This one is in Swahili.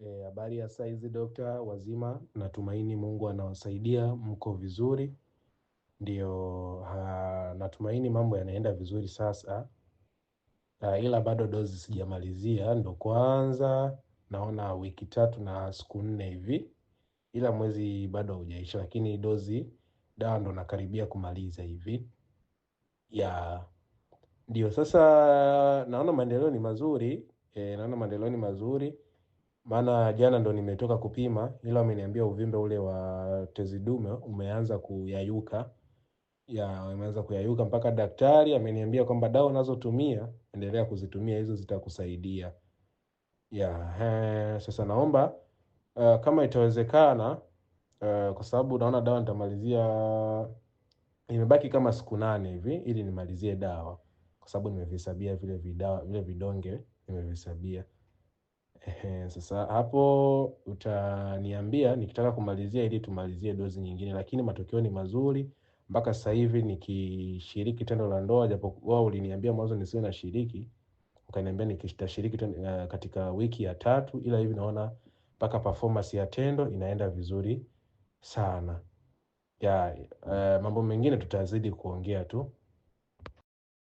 Habari ya saizi dokta, wazima? Natumaini Mungu anawasaidia, mko vizuri. Ndio, natumaini mambo yanaenda vizuri sasa. Ila bado dozi sijamalizia, ndo kwanza naona wiki 3 na siku 4 hivi, ila mwezi bado haujaisha, lakini dozi dawa ndo nakaribia kumaliza hivi ya ndio. Sasa naona maendeleo ni mazuri, naona maendeleo ni mazuri, maana jana ndo nimetoka kupima, ila wameniambia uvimbe ule wa tezi dume umeanza kuyayuka, ya umeanza kuyayuka mpaka daktari ameniambia kwamba dawa unazotumia endelea kuzitumia hizo zitakusaidia. Ya, sasa naomba kama itawezekana, kwa sababu naona dawa nitamalizia, imebaki kama siku 8 hivi ili nimalizie dawa, kwa sababu nimevihesabia vile vidawa, vile vidonge nimevihesabia. Sasa hapo utaniambia nikitaka kumalizia ili tumalizie dozi nyingine, lakini matokeo ni mazuri mpaka sasa hivi nikishiriki tendo la ndoa, japokuwa uliniambia mwanzo nisiwe nashiriki, ukaniambia nikitashiriki katika wiki ya 3, ila hivi naona mpaka performance ya tendo inaenda vizuri sana. Ya, mambo mengine tutazidi kuongea tu.